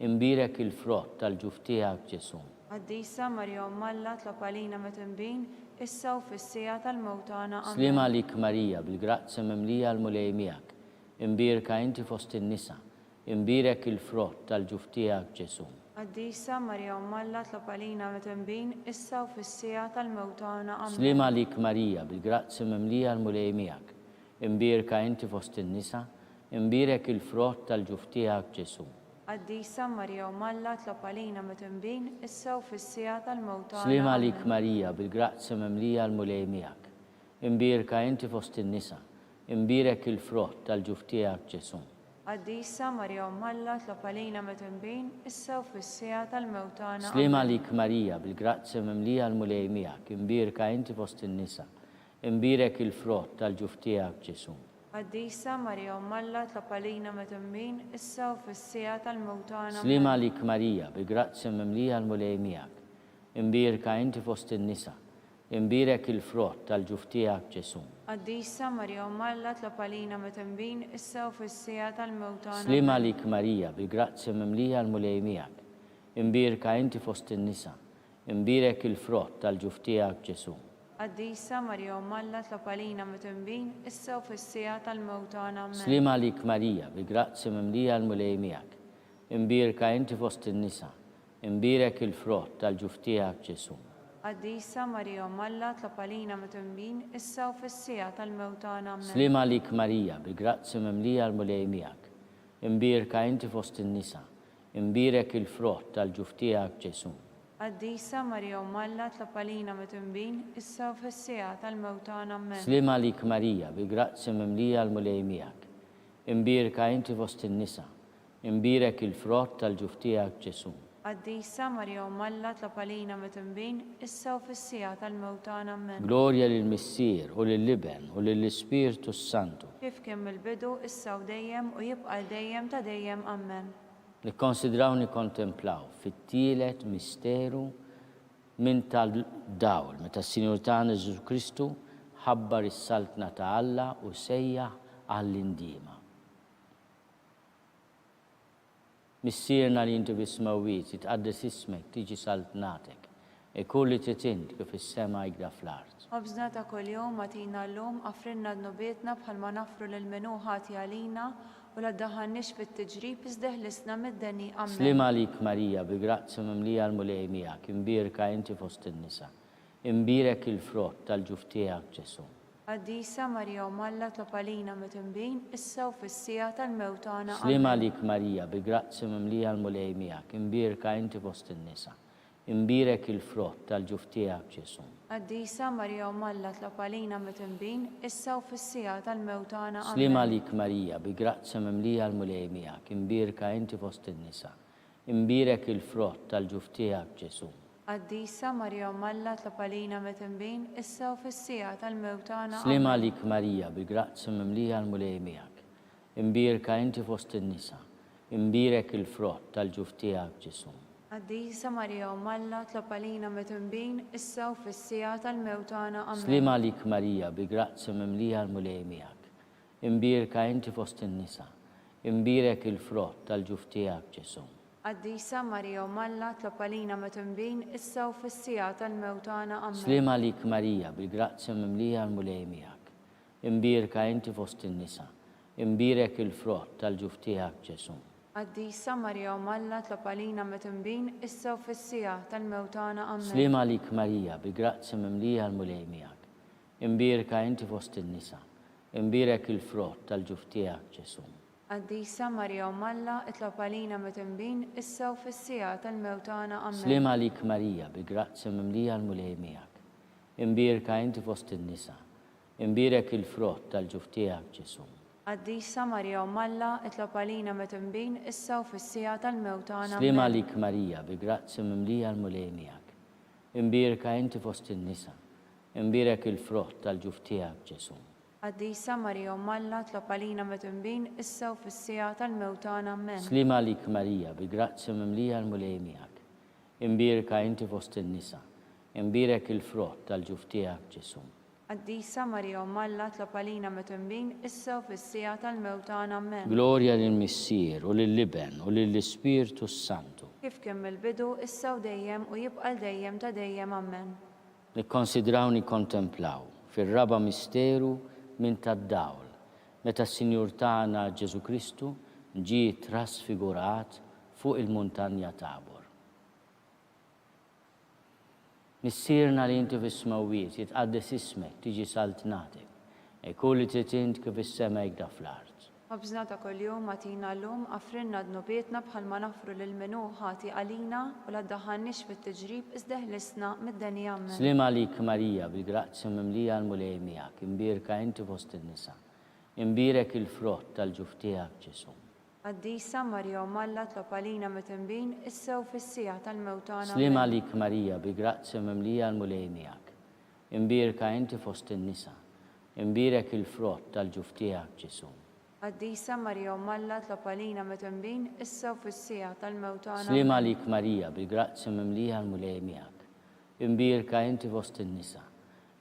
Imbierek il-frott tal-ġuf tiegħek, Ġesù. Qaddisa Marija Omm Alla tlob għalina midinbin, issa u fis-siegħa tal-mewt tagħna. Ammen. Sliem għalik Marija, bil-grazzja mimlija l-Mulej miegħek, imbierka inti fost in-nisa, imbierek il-frott tal-ġuf tiegħek, Ġesù. Qaddisa Marija Omm Alla tlob għalina midinbin, issa u fis-siegħa tal-mewt tagħna. Ammen. Sliem għalik Marija, bil-grazzja mimlija l-Mulej miegħek, imbierka inti fost in-nisa, Imbierek il-frott tal-ġuf tiegħek, Ġesù. Qaddisa Marija Omm Alla tlob għalina midinbin, issa u fis-siegħa tal-mewt tagħna. Sliem għalik Marija, bil-grazzja mimlija l-Mulej miegħek. Imbierka inti fost in-nisa, imbierek il-frott tal-ġuf tiegħek, Ġesù. Qaddisa Marija Omm Alla tlob għalina midinbin, issa u fis-siegħa tal-mewt tagħna. Sliem għalik Marija, bil-grazzja mimlija l-Mulej miegħek, imbierka inti fost in-nisa, imbierek il-frott tal-ġuf tiegħek, Ġesù. Qaddisa Marija Omm Alla tlob għalina midinbin, issa u fis-siegħa tal-mewt tagħna. Sliem għalik Marija, bi grazzja mimlija l-Mulej miegħek. Imbierka inti fost in-nisa, imbierek il-frott tal-ġuf tiegħek Ġesù. Qaddisa Marija Omm Alla tlob għalina midinbin, issa u fis-siegħa tal-mewt tagħna. Sliem għalik Marija, bi grazzja mimlija l-Mulej miegħek. Imbierka inti fost in-nisa, Imbierek il-frott tal-ġuf tiegħek, Ġesù. Qaddisa Marija Omm Alla tlob għalina midinbin, issa u fis-siegħa tal-mewt tagħna. Ammen. Sliem għalik Marija, bi grazzja mimlija l-Mulej miegħek. Imbierka inti fost in-nisa, imbierek il-frott tal-ġuf tiegħek, Ġesù. Qaddisa Marija Omm Alla tlob għalina midinbin, issa u fis-siegħa tal-mewt tagħna. Ammen. Sliem għalik Marija, bi grazzja mimlija l-Mulej miegħek. Imbierka inti fost in-nisa, Imbierek il-frott tal-ġuf tiegħek, Ġesù. Qaddisa Marija Omm Alla tlob għalina midinbin, issa u fis-siegħa tal-mewt tagħna. Ammen. Sliem għalik Marija, bi grazzja mimlija l-Mulej miegħek. Imbierka inti fost in-nisa, imbierek il-frott tal-ġuf tiegħek, Ġesù. Qaddisa Marija Omm Alla tlob għalina midinbin, issa u fis-siegħa tal-mewt tagħna. Ammen. Glorja lill-Missier, u lill-Iben, u lill-Ispirtu s-Santu. Kif kien mill-bidu, issa u dejjem, u jibqa' għal dejjem ta' dejjem. Ammen. Nikkonsidraw nikkontemplaw fit-tielet misteru minn tal-dawl, meta s-Sinjur tagħna Ġesù Kristu ħabbar is-Saltna ta' Alla u sejjaħ għall-indiema. Missierna li inti fis-smewwiet, jitqaddes ismek, tiġi saltnatek. Ikun li trid int, kif fis-sema hekda fl-art. Ħobżna ta' kuljum agħtina llum, aghfrilna dnubietna bħalma naghfru lil min hu ħati għalina, u la ddaħħalniex fit-tiġrib iżda eħlisna mid-deni. Ammen. Sliem għalik Marija, bi grazzja mimlija l-Mulej miegħek, imbierka inti fost in-nisa. Imbierek il-frott tal-ġuf tiegħek, Ġesù. Qaddisa Marija Omm Alla tlob għalina midinbin, issa u fis-siegħa tal-mewt tagħna. Sliem Ammen. għalik Marija, bi grazzja mimlija l-Mulej miegħek, imbierka inti fost in-nisa. Imbierek il-frott tal-ġuf tiegħek, Ġesù. Qaddisa Marija Omm Alla tlob għalina midinbin, issa u fis-siegħa tal-mewt tagħna. Sliem Ammen. għalik Marija, bi grazzja mimlija l-Mulej miegħek, imbierka inti fost in-nisa. Imbierek il-frott tal-ġuf tiegħek, Ġesù. Qaddisa Marija Omm Alla tlob għalina midinbin, issa u fis-siegħa tal-mewt tagħna. Sliem Ammen. għalik Marija, bil-grazzja mimlija l-Mulej miegħek. Imbierka inti fost in-nisa, imbierek il-frott tal-ġuf tiegħek, Ġesù. Qaddisa Marija Omm Alla tlob għalina midinbin, issa u fis-siegħa tal-mewt tagħna. Ammen. Sliem għalik Marija, bi grazzja mimlija l-Mulej miegħek. Imbierka inti fost in-nisa, imbierek il-frott tal-ġuf tiegħek, Ġesù. Qaddisa Marija Omm Alla tlob għalina midinbin, issa u fis-siegħa tal-mewt tagħna. Ammen. Sliem għalik Marija, bil-grazzja mimlija l-Mulej miegħek. Imbierka inti fost in-nisa, imbierek il-frott tal-ġuf tiegħek, Ġesù. Qaddisa Marija Omm Alla tlob għalina midinbin, issa u fis-siegħa tal-mewt tagħna. Ammen. Sliem għalik Marija, bil-grazzja mimlija l-Mulej miegħek. Imbierka inti fost in-nisa, imbierek il-frott tal-ġuf tiegħek, Ġesù. Qaddisa Marija Omm Alla, itlob għalina midinbin, issa u fis-siegħa tal-mewt tagħna. Ammen. Sliem għalik Marija, bi grazzja mimlija l-Mulej miegħek. Imbierka inti fost in-nisa, imbierek il-frott tal-ġuf tiegħek Ġesù. Qaddisa Marija Omm Alla, itlob għalina midinbin, issa u fis-siegħa tal-mewt tagħna. Sliem Ammen. għalik Marija, bi grazzja mimlija l-Mulej miegħek. Imbierka inti fost in-nisa, imbierek il-frott tal-ġuf tiegħek Ġesù. Qaddisa Marija Omm Alla, tlob għalina midinbin, issa u fis-siegħa tal-mewt tagħna. Ammen. Sliem għalik Marija, bi grazzja mimlija l-Mulej miegħek. Imbierka inti fost in-nisa, imbierek il-frott tal-ġuf tiegħek Ġesù. Qaddisa Marija Omm Alla, tlob għalina midinbin, issa u fis-siegħa tal-mewt tagħna. Ammen. Glorja lill-Missier, u lill-Iben, u lill-Ispirtu s-Santu. Kif kien mill-bidu, issa u dejjem, u jibqa' għal dejjem ta' dejjem. Ammen. Nikkonsidraw nikkontemplaw fir-raba' misteru minn tad-dawl, meta s-Sinjur tagħna Ġesù Kristu ġie trasfigurat fuq il-muntanja Tabor. Missierna li inti fis-smewwiet, jitqaddes ismek, tiġi saltnatek. Ikun li trid int kif fis-sema hekk da fl-art. Ħobżna ta' kuljum agħtina llum, aghfrilna dnubietna bħalma naghfru lil min hu ħati għalina, u la ddaħħalniex fit-tiġrib iżda eħlisna mid-deni. Ammen. Sliem għalik Marija, bil-grazzja mimlija l-Mulej miegħek, imbierka inti fost in-nisa, imbierek il-frott tal-ġuf tiegħek Ġesù. Qaddisa Marija Omm Alla tlob għalina mitinbin, issa u fis-siegħa tal-mewt tagħna. Sliem Ammen. għalik Marija, bi grazzja mimlija l-Mulej miegħek, imbierka inti fost in-nisa, Imbierek il-frott tal-ġuf tiegħek, Ġesù. Qaddisa Marija Omm Alla tlob għalina midinbin, issa u fis-siegħa tal-mewt tagħna. Sliem Ammen. għalik Marija, bil-grazzja mimlija l-Mulej miegħek. Imbierka inti fost in-nisa.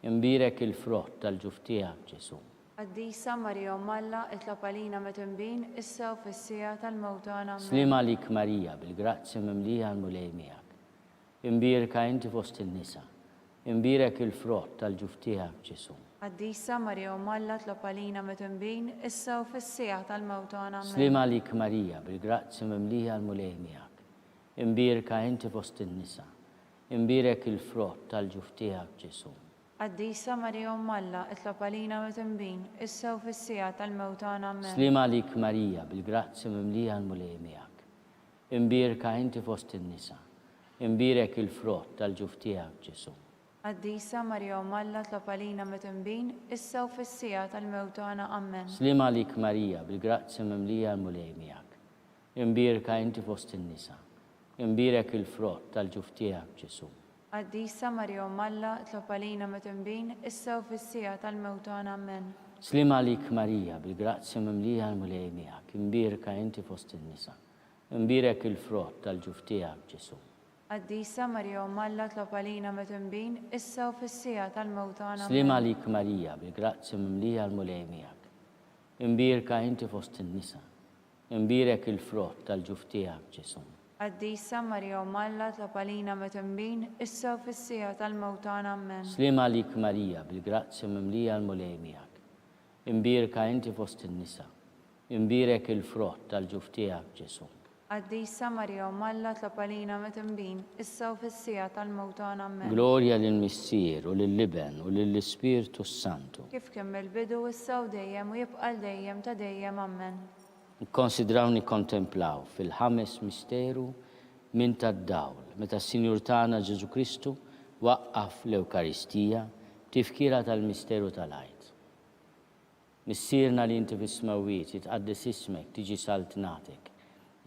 Imbierek il-frott tal-ġuf tiegħek, Ġesù. Qaddisa Marija Omm Alla itlob għalina midinbin, issa u fis-siegħa tal-mewt tagħna. Ammen. Sliem għalik Marija, bil-grazzja mimlija l-Mulej miegħek. Imbierka inti fost in-nisa. Imbierek il-frott tal-ġuf tiegħek, Ġesù. Qaddisa Marija Omm Alla tlob għalina midinbin, issa u fis-siegħa tal-mewt tagħna. Ammen. Sliem għalik Marija, bil-grazzja mimlija l-Mulej miegħek. Imbierka inti fost in-nisa. Imbierek il-frott tal-ġuf tiegħek, Ġesù. Qaddisa Marija Omm Alla itlob għalina midinbin, issa u fis-siegħa tal-mewt tagħna. Ammen. Sliem għalik Marija, bil-grazzja mimlija l-Mulej miegħek. Imbierka inti fost in-nisa. Imbierek il-frott tal-ġuf tiegħek, Ġesù. Qaddisa Marija Omm Alla tlob għalina midinbin, issa u fis-siegħa tal-mewt tagħna. Ammen. Sliem għalik Marija, bil-grazzja mimlija l-Mulej miegħek. Imbierka inti fost in-nisa. Imbierek il-frott tal-ġuf tiegħek, Ġesù. Qaddisa Marija Omm Alla tlob għalina midinbin, issa u fis-siegħa tal-mewt tagħna. Ammen. Sliem għalik Marija, bil-grazzja mimlija l-Mulej miegħek, imbierka inti fost in-nisa. Imbierek il-frott tal-ġuf tiegħek, Ġesù. Qaddisa Marija Omm Alla tlob għalina midinbin, issa u fis-siegħa tal-mewt tagħna. Sliem Ammen. għalik Marija, bil-grazzja mimlija l-Mulej miegħek. Imbierka inti fost in-nisa. Imbierek il-frott tal-ġuf tiegħek, Ġesù. Qaddisa Marija Omm Alla tlob għalina midinbin, issa u fis-siegħa tal-mewt tagħna. Ammen. Sliem għalik Marija, bil-grazzja mimlija l-Mulej miegħek. Imbierka inti fost in-nisa. Imbierek il-frott tal-ġuf tiegħek, Ġesù. Qaddisa Marija Omm Alla tlob għalina midinbin, issa u fis-siegħa tal-mewt tagħna. Ammen. Glorja lill-Missier, u lill-Iben, u lill-Ispirtu s-Santu. Kif kien mill-bidu, issa u dejjem, u jibqa' għal dejjem ta' dejjem. Ammen. Nikkonsidraw nikkontemplaw fil-ħames misteru minn tad-dawl, meta s-Sinjur tagħna Ġesù Kristu waqqaf l-Ewkaristija b'tifkira tal-misteru tal-Għid. Missierna li inti fis-smewwiet, jitqaddes ismek, tiġi saltnatek.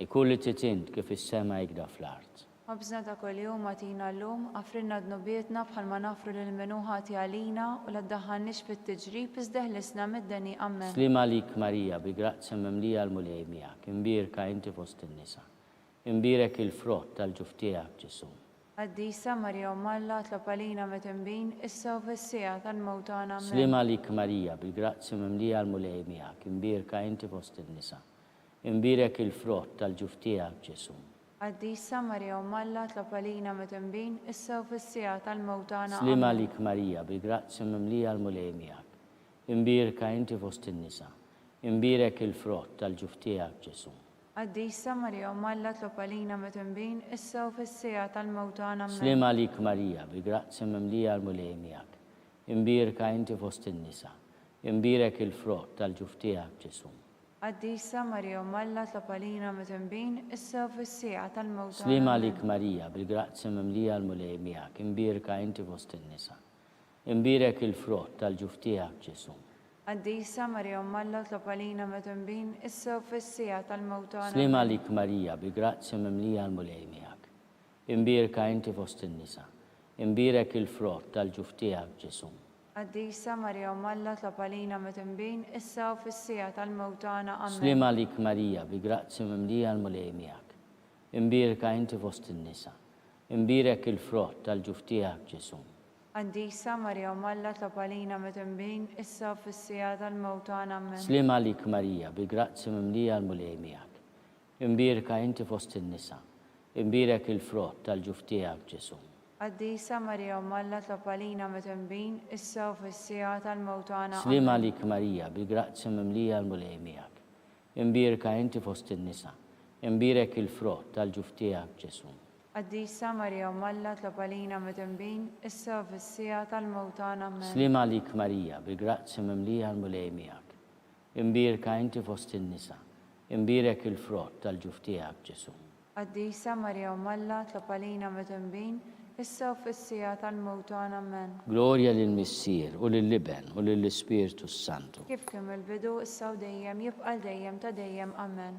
Ikun li trid int kif fis-sema hekk da fl-art. Ħobżna ta' kuljum agħtina llum, aghfrilna dnubietna bħalma naghfru lil min hu ħati għalina, u la ddaħħalniex fit-tiġrib iżda eħlisna mid-deni. Ammen. Sliem għalik Marija, bi grazzja mimlija l-Mulej miegħek, imbierka inti fost in-nisa. Imbierek il-frott tal-ġuf tiegħek, Ġesù. Qaddisa Marija Omm Alla tlob għalina midinbin, issa u fis-siegħa tal-mewt tagħna. Ammen. Sliem għalik Marija, bil-grazzja mimlija l-Mulej miegħek, imbierka inti fost in-nisa. Imbierek il-frott tal-ġuf tiegħek, Ġesù. Qaddisa Marija Omm Alla tlob għalina midinbin, issa u fis-siegħa tal-mewt tagħna. Sliem Ammen. għalik Marija, bil-grazzja mimlija l-Mulej miegħek. Imbierka inti fost in-nisa. Imbierek il-frott tal-ġuf tiegħek, Ġesù. Qaddisa Marija Omm Alla tlob għalina midinbin, issa u fis-siegħa tal-mewt tagħna. Ammen. Sliem għalik Marija, bil-grazzja mimlija l-Mulej miegħek. Imbierka inti fost in-nisa. Imbierek il-frott tal-ġuf tiegħek, Ġesù. Qaddisa Marija Omm Alla tlob għalina midinbin, issa u fis-siegħa tal-mewt tagħna. Sliem għalik Marija, bil-grazzja mimlija l-Mulej miegħek, imbierka inti fost in-nisa. Imbierek il-frott tal-ġuf tiegħek Ġesù. Qaddisa Marija Omm Alla tlob għalina midinbin, issa u fis-siegħa tal-mewt tagħna. Sliem għalik Marija, bil-grazzja mimlija l-Mulej miegħek. Imbierka inti fost in-nisa. Imbierek il-frott tal-ġuf tiegħek Ġesù. Qaddisa Marija Omm Alla tlob għalina midinbin, issa u fis-siegħa tal-mewt tagħna. Ammen. Sliem għalik Marija, bi grazzja mimlija l-Mulej miegħek. Imbierka inti fost in-nisa. Imbierek il-frott tal-ġuf tiegħek Ġesù. Qaddisa Marija Omm Alla tlob għalina midinbin, issa u fis-siegħa tal-mewt tagħna. Ammen. Sliem għalik Marija, bi grazzja mimlija l-Mulej miegħek. Imbierka inti fost in-nisa. Imbierek il-frott tal-ġuf tiegħek, Ġesù. Qaddisa Marija Omm Alla tlob għalina midinbin, issa u fis-siegħa tal-mewt tagħna. Sliem Ammen. għalik Marija, bil-grazzja mimlija l-Mulej miegħek. Imbierka inti fost in-nisa. Imbierek il-frott tal-ġuf tiegħek, Ġesù. Qaddisa Marija Omm Alla tlob għalina midinbin, issa u fis-siegħa tal-mewt tagħna. Ammen. Sliem għalik Marija, bil-grazzja mimlija l-Mulej miegħek. Imbierka inti fost in-nisa. Imbierek il-frott tal-ġuf tiegħek, Ġesù. Qaddisa Marija Omm Alla, tlob għalina midinbin, issa u fis-siegħa tal-mewt tagħna. Ammen. Glorja lill-Missier, u lill-Iben, u lill-Ispirtu s-Santu. Kif kien mill-bidu, issa u dejjem, jibqa' għal dejjem ta' dejjem. Ammen.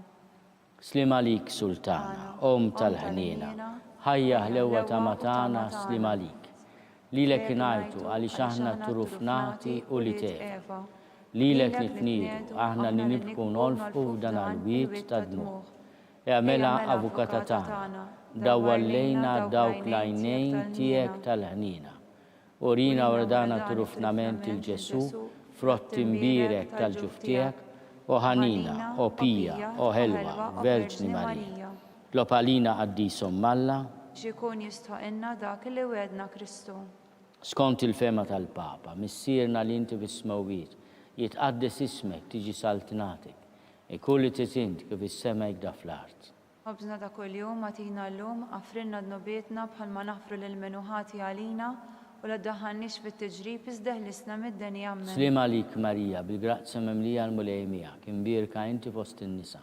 Sliem għalik Sultana, Omm tal-ħniena, ħajja ħlewwa tama tagħna sliem għalik. Lilek ingħajtu għaliex aħna turufnati ulied Eva. Lilek nitniedu, aħna li nibku u nolfqu f'dan għall-wied tad-dmugħ. Egħmilha avukata tagħna, dawwar lejna dawk l-għajnejn tiegħek tal-ħniena. Urina wara dan għat-turufnament 'il Ġesù, frott imbierek tal-ġuf tiegħek, o ħanina, o pija, o ħelwa, Verġni Marija. Tlob għalina Qaddis Omm Alla. Biex ikun jistħoqilna dak li wegħedna Kristu. Skont il-fehma tal-Papa, Missierna li inti fis-smewwiet, jitqaddes ismek, tiġi saltnatek, ikun li trid int kif is-sema hekk da fl-art. Ħobżna ta' kuljum agħtina llum, aħfrilna dnubietna bħalma naħfru lil min hu ħati għalina, u la ddaħħalniex fit-tiġrib iżda eħlisna mid-deni. Ammen. Sliem għalik Marija, bil-grazzja mimlija l-Mulej miegħek, imbierka inti fost in-nisa,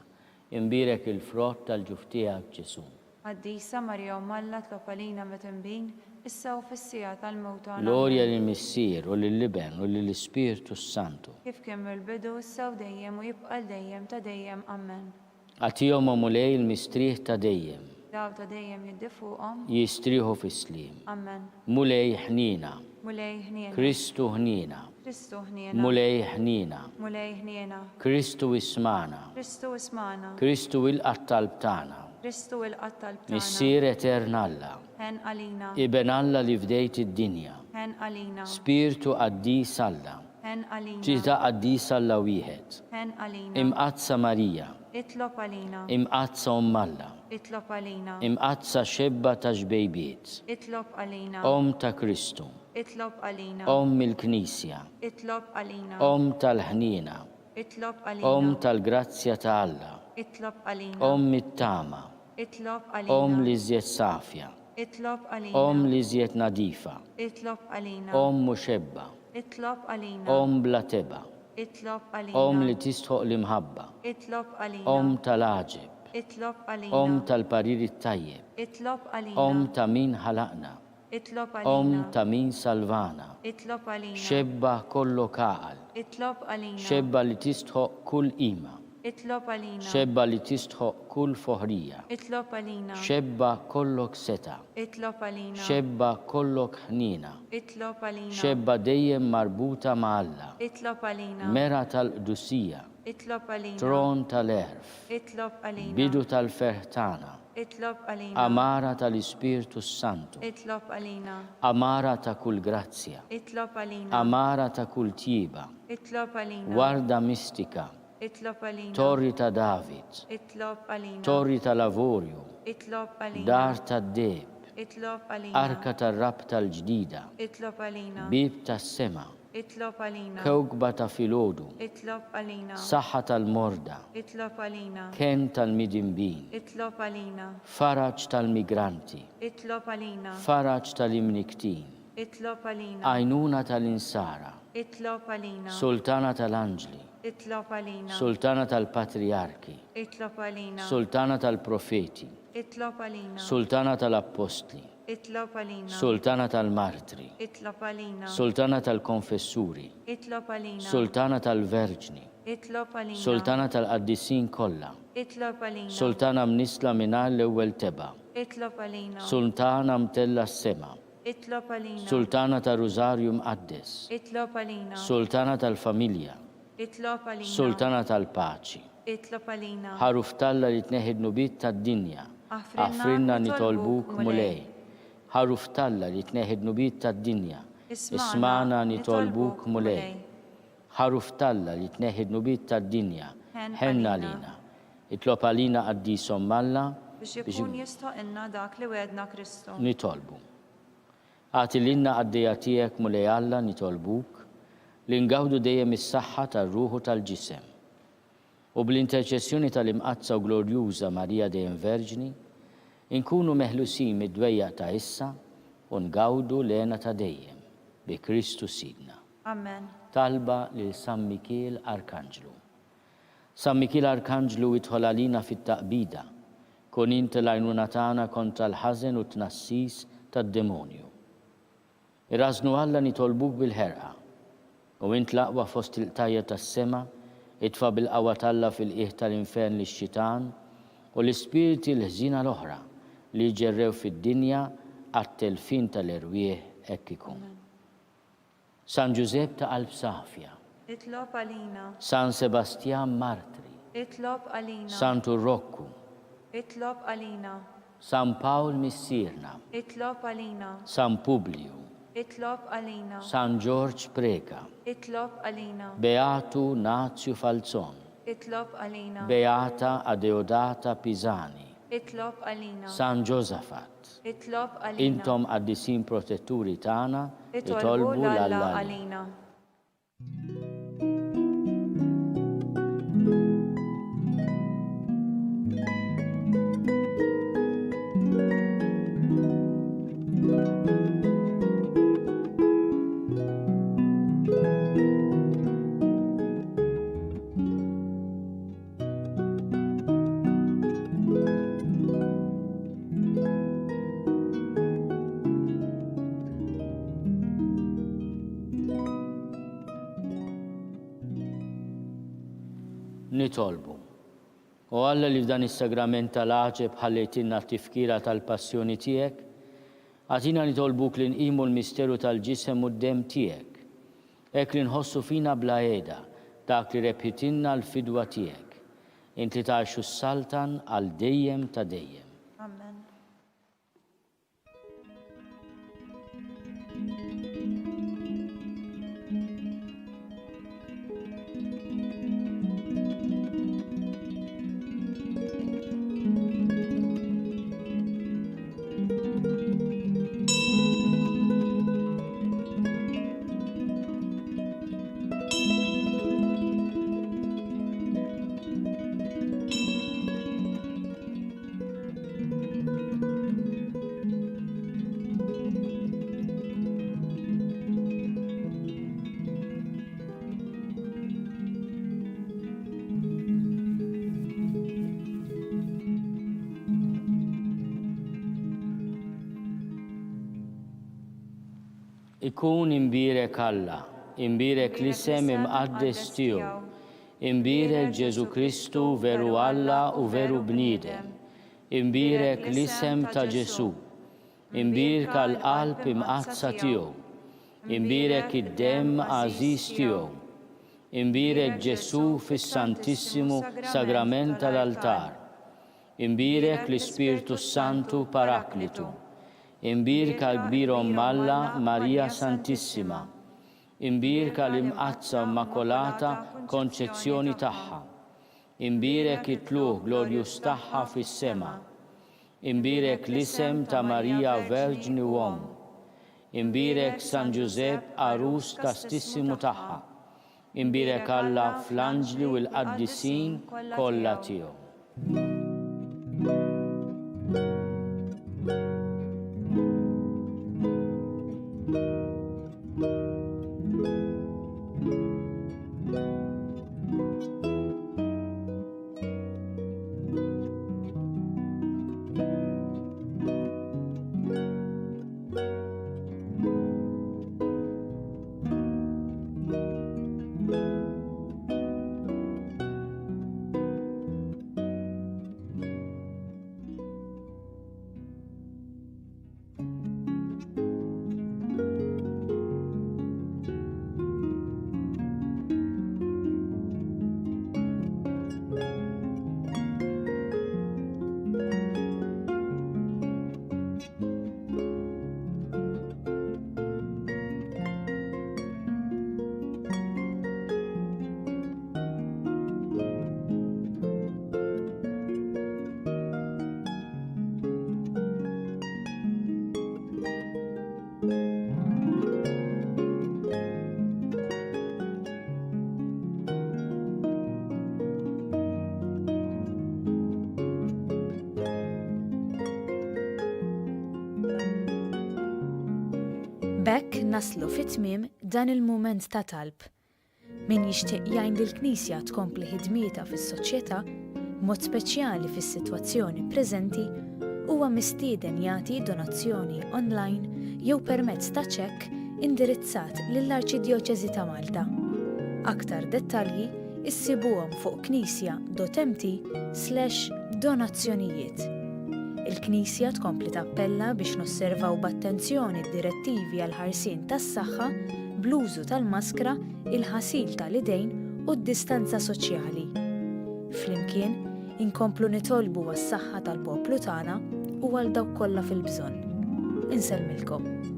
imbierek il-frott tal-ġuf tiegħek Ġesù. Qaddisa Marija Omm Alla tlob għalina midinbin, issa u fis-siegħa tal-mewt tagħna. Glorja Ammen. lill-Missier, u lill-Iben, u lill-Ispirtu s-Santu. Kif kien mill-bidu, issa u dejjem, u jibqa' għal dejjem ta' dejjem. Ammen. Agħtihom, o Mulej, il-mistrieħ ta' dejjem. Dawl ta' dejjem jiddi fuqhom. Jistrieħu fis-sliem. Ammen. Mulej ħniena. Mulej ħniena. Kristu ħniena. Kristu ħniena. Mulej ħniena. Mulej ħniena. Kristu ismagħna. Kristu ismagħna. Kristu ilqa' t-talb tagħna. Kristu ilqa' t-talb tagħna. Missier etern Alla. Ħenn għalina. Iben Alla li fdejt id-dinja. Ħenn għalina. Spirtu qaddis Alla. Ħenn għalina. Trinità Qaddisa Alla Wieħed. Ħenn għalina. Imqaddsa Marija. Itlob għalina. Imqaddsa Omm Alla. Itlob għalina. Imqaddsa Xebba ta' Xbejbiet. Itlob għalina. Omm ta' Kristu. Itlob għalina. Omm il-Knisja. Itlob għalina. Omm tal-ħniena. Itlob għalina. Omm tal-grazzja ta' Alla. Itlob għalina. Omm it-tama. Itlob għalina. Omm l-iżjed safja. Itlob għalina. Omm l-iżjed nadifa. Itlob għalina. Omm muxebba. Itlob għalina. Omm bla tebgħa. Itlob għalina. Omm li tistħoq l-imħabba. Itlob għalina. Omm tal-għaġeb. Itlob għalina. Omm tal-parir it-tajjeb. Itlob għalina. Omm ta' min ħalaqna. Itlob għalina. Omm ta' min salvana. Itlob għalina. Xebba kollok għaqal. Itlob għalina. Xebba li tistħoqq kull qima. Itlob għalina. Xebba li tistħoqq kull foħrija. Itlob għalina. Xebba kollok setgħa. Itlob għalina. Xebba kollok ħniena. Itlob għalina. Xebba dejjem marbuta ma' Alla. Itlob għalina. Mera tal-qdusija. Itlob għalina. Tron tal-għerf. Itlob għalina. Bidu tal-ferħ tagħna. Itlob għalina. Għamara tal-Ispirtu s-Santu. Itlob għalina. Għamara ta' kull grazzja. Itlob għalina. Għamara ta' kull tjieba. Itlob għalina. Warda mistika. Itlob għalina. Torri ta' David. Itlob għalina. Torri tal-avorju. Itlob għalina. Dar tad-deheb. Itlob għalina. Arka tar-rabta l-ġdida. Itlob għalina. Bieb tas-sema. Itlob għalina. Kewkba ta' filgħodu. Itlob għalina. Saħħa tal-morda. Itlob għalina. Kenn tal-midinbin. Itlob għalina. Faraġ tal-migranti. Itlob għalina. Faraġ tal-imnikktin. Itlob għalina. Għajnuna tal-insara. Itlob għalina. Sultana tal-Anġli. Itlob għalina. Sultana tal-Patrijarki. Itlob għalina. Sultana tal-Profeti. Itlob għalina. Sultana tal-Appostli. Itlob għalina. Sultana tal-Martri. Itlob għalina. Sultana tal-Konfessuri. Itlob għalina. Sultana tal-Verġni. Itlob għalina. Sultana tal-Qaddisin kollha. Itlob għalina. Sultana mnissla mingħajr l-ewwel tebgħa. Itlob għalina. Sultana mtellgħa s-sema. Itlob għalina. Sultana tar-Rużarju Mqaddes. Itlob għalina. Sultana tal-Familja. Itlob għalina. Sultana tal-Paċi. Itlob għalina. Ħaruf t'Alla li tneħħi d-dnubiet tad-dinja, aħfrilna nitolbuk Mulej. Ħaruf t'Alla li tneħħi d-dnubiet tad-dinja, ismagħna nitolbuk Mulej. Ħaruf t'Alla li tneħħi d-dnubiet tad-dinja, ħenn għalina. Itlob għalina Qaddis Omm Alla, Biex ikun jistħoqilna dak li wegħedna Kristu. Nitolbu. Agħti lilna qaddejja tiegħek Mulej Alla nitolbuk li ngawdu dejjem is-saħħa tar-ruħ u tal-ġisem. U bl-interċessjoni tal-Imqaddsa u Glorjuża Marija Dejjem Verġni, inkunu meħlusin mid-dwejjaq ta' issa u ngawdu l-hena ta' dejjem, bi Kristu Sidna. Amen. Talba lil San Mikiel Arkanġlu. San Mikiel Arkanġlu idħol għalina fit-taqbida, kun int l-għajnuna tagħna kontra l-ħażen u t-tnassis tad-demonju. Irażżnu Alla nitolbuk bil-ħerqa. U int l-aqwa fost il-qtajja' tas-sema, itfa' bil-qawwa t'Alla fil-qiegħ tal-infern lix-xitan u l-ispirti l-ħżiena l-oħra li jġerrew fid-dinja għat-telfien tal-erwieħ hekk ikun. San Ġużepp ta' qalb safja. Itlob għalina. San Sebastjan martri. Itlob għalina. Santu Rokku. Itlob għalina. San Pawl Missierna. Itlob għalina. San Publiju. Itlob għalina. San Ġorġ Preca. Itlob għalina. Beatu Nazju Falzon. Itlob għalina. Beata Adeodata Pisani. Itlob għalina. San Ġosafat. Itlob għalina. Intom qaddisin protetturi tagħna, Itolbu itolbu 'l 'l Alla Alla għalina. Nitolbu. O Alla li f'dan is-sagrament tal-għaġeb ħallejtilna t-tifkira tal-passjoni tiegħek, agħtina nitolbuk li nqimu l-misteru tal-ġisem u d-demm tiegħek, hekk li nħossu fina bla heda dak li rebħitilna l-fidwa tiegħek, Int li tgħix u ssaltan għal dejjem ta' dejjem. Amen. Ikun imbierek Alla, imbierek l-isem imqaddes tiegħu, imbierek Ġesù Kristu veru Alla u veru bniedem, imbierek l-isem ta' Ġesù, imbierka l-qalb imqaddsa tiegħu, imbierek id-demm għażiż tiegħu, imbierek Ġesù fis-Santissimu Sagrament tal-altar, Imbierek l-Ispirtu s-Santu Paraklitu. Imbierka l-Kbir Omm Alla Marija Santissima. Imbierka l-Imqaddsa u Immakolata Konċezzjoni tagħha. Imbierek it-Tlugħ glorjuż tagħha fis-sema. Imbierek l-isem ta' Marija Verġni u Omm. Imbierek San Ġużepp Għarus Kastissimu tagħha. Imbierek Alla fl-anġli u l-qaddisin kollha tiegħu. B'hekk naslu fi tmiem dan il-mument ta' talb. Min jixtieq jgħin lill-Knisja tkompli ħidmietha fis-soċjetà, b'mod speċjali fis-sitwazzjoni preżenti, huwa mistieden jagħti donazzjoni online jew permezz ta' ċekk indirizzat lill-Arċidjoċesi ta' Malta. Aktar dettalji issibuhom fuq knisja.mt slash donazzjonijiet. Il-Knisja tkompli tappella biex nosservaw b'attenzjoni d-direttivi għall-ħarsien tas-saħħa bl-użu tal-maskra, il-ħasil tal-idejn u d-distanza soċjali. Flimkien, inkomplu nitolbu għas-saħħa tal-poplu tagħna u għal dawk kollha fil-bżonn. Insellmilkom.